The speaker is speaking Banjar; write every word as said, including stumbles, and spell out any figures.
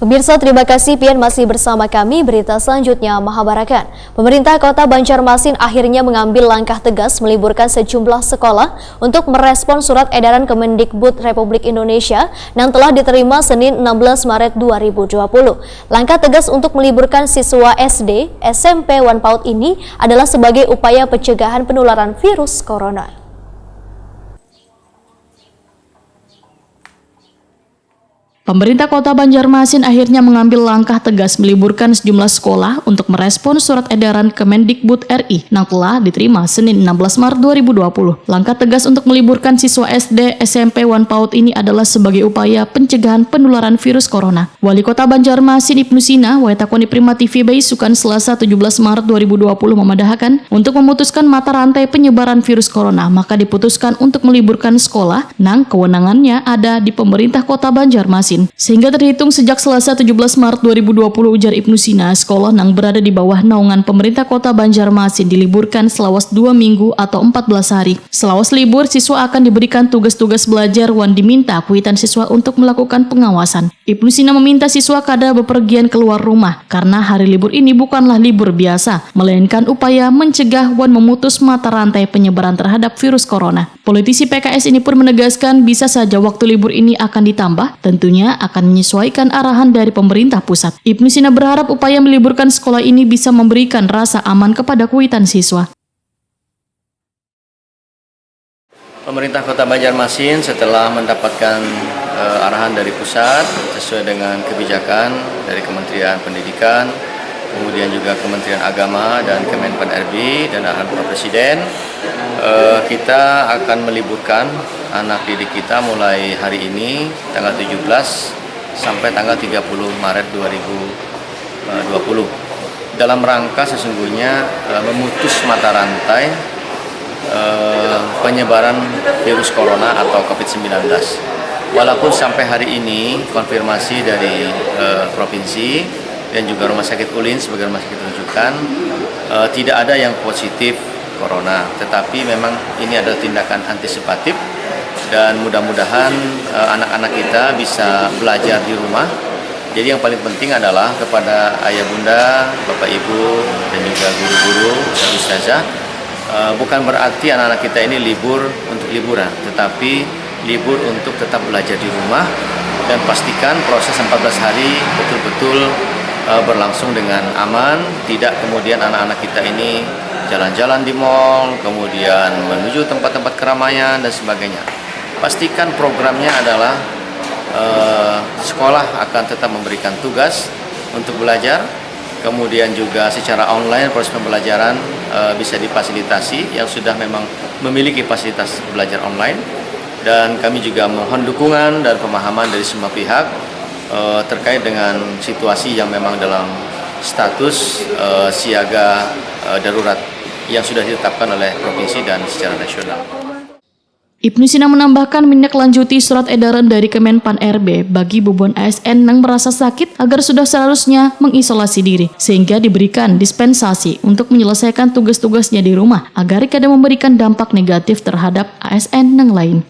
Pemirsa, terima kasih pian masih bersama kami. Berita selanjutnya mahabarakan. Pemerintah Kota Banjarmasin akhirnya mengambil langkah tegas meliburkan sejumlah sekolah untuk merespon surat edaran Kemendikbud Republik Indonesia yang telah diterima Senin enam belas Maret dua ribu dua puluh. Langkah tegas untuk meliburkan siswa S D, S M P, wan paut ini adalah sebagai upaya pencegahan penularan virus corona. Pemerintah Kota Banjarmasin akhirnya mengambil langkah tegas meliburkan sejumlah sekolah untuk merespon surat edaran Kemendikbud R I yang telah diterima Senin enam belas Maret dua ribu dua puluh. Langkah tegas untuk meliburkan siswa S D, S M P, wan paut ini adalah sebagai upaya pencegahan penularan virus corona. Wali Kota Banjarmasin Ibnu Sina, wayah takuni Prima T V baisukan Selasa tujuh belas Maret dua ribu dua puluh memadahakan, untuk memutuskan mata rantai penyebaran virus corona, maka diputuskan untuk meliburkan sekolah nang kewenangannya ada di pemerintah Kota Banjarmasin. Sehingga terhitung sejak Selasa tujuh belas Maret dua ribu dua puluh, ujar Ibnu Sina, sekolah nang berada di bawah naungan pemerintah Kota Banjarmasin diliburkan selawas dua minggu atau empat belas hari. Selawas libur, siswa akan diberikan tugas-tugas belajar wan diminta kuitan siswa untuk melakukan pengawasan. Ibnu Sina meminta siswa kada bepergian keluar rumah karena hari libur ini bukanlah libur biasa, melainkan upaya mencegah wan memutus mata rantai penyebaran terhadap virus corona. Politisi P K S ini pun menegaskan, bisa saja waktu libur ini akan ditambah, tentunya akan menyesuaikan arahan dari pemerintah pusat. Ibnu Sina berharap upaya meliburkan sekolah ini bisa memberikan rasa aman kepada kuitan siswa. Pemerintah Kota Banjarmasin setelah mendapatkan, eh, arahan dari pusat sesuai dengan kebijakan dari Kementerian Pendidikan, kemudian juga Kementerian Agama dan Kemenpan R B dan arahan Bapak Presiden, eh, kita akan meliburkan anak didik kita mulai hari ini tanggal tujuh belas sampai tanggal tiga puluh Maret dua ribu dua puluh. Dalam rangka sesungguhnya, eh, memutus mata rantai, eh, penyebaran virus corona atau covid sembilan belas. Walaupun sampai hari ini konfirmasi dari, eh, provinsi dan juga rumah sakit ulin sebagai rumah sakit rujukan, eh, tidak ada yang positif corona, tetapi memang ini adalah tindakan antisipatif dan mudah-mudahan, eh, anak-anak kita bisa belajar di rumah. Jadi yang paling penting adalah kepada ayah bunda, bapak ibu, dan juga guru-guru, ustaz-ustazah, eh, bukan berarti anak-anak kita ini libur untuk liburan, tetapi libur untuk tetap belajar di rumah dan pastikan proses empat belas hari betul-betul, eh, berlangsung dengan aman, tidak kemudian anak-anak kita ini jalan-jalan di mall, kemudian menuju tempat-tempat keramaian dan sebagainya. Pastikan programnya adalah, eh, sekolah akan tetap memberikan tugas untuk belajar, kemudian juga secara online proses pembelajaran, eh, bisa difasilitasi yang sudah memang memiliki fasilitas belajar online, dan kami juga mohon dukungan dan pemahaman dari semua pihak, eh, terkait dengan situasi yang memang dalam status, eh, siaga, eh, darurat yang sudah ditetapkan oleh provinsi dan secara nasional. Ibnu Sina menambahkan, menindaklanjuti surat edaran dari Kemenpan R B bagi bubuhan A S N nang merasa sakit agar sudah seharusnya mengisolasi diri, sehingga diberikan dispensasi untuk menyelesaikan tugas-tugasnya di rumah agar kada memberikan dampak negatif terhadap A S N nang lain.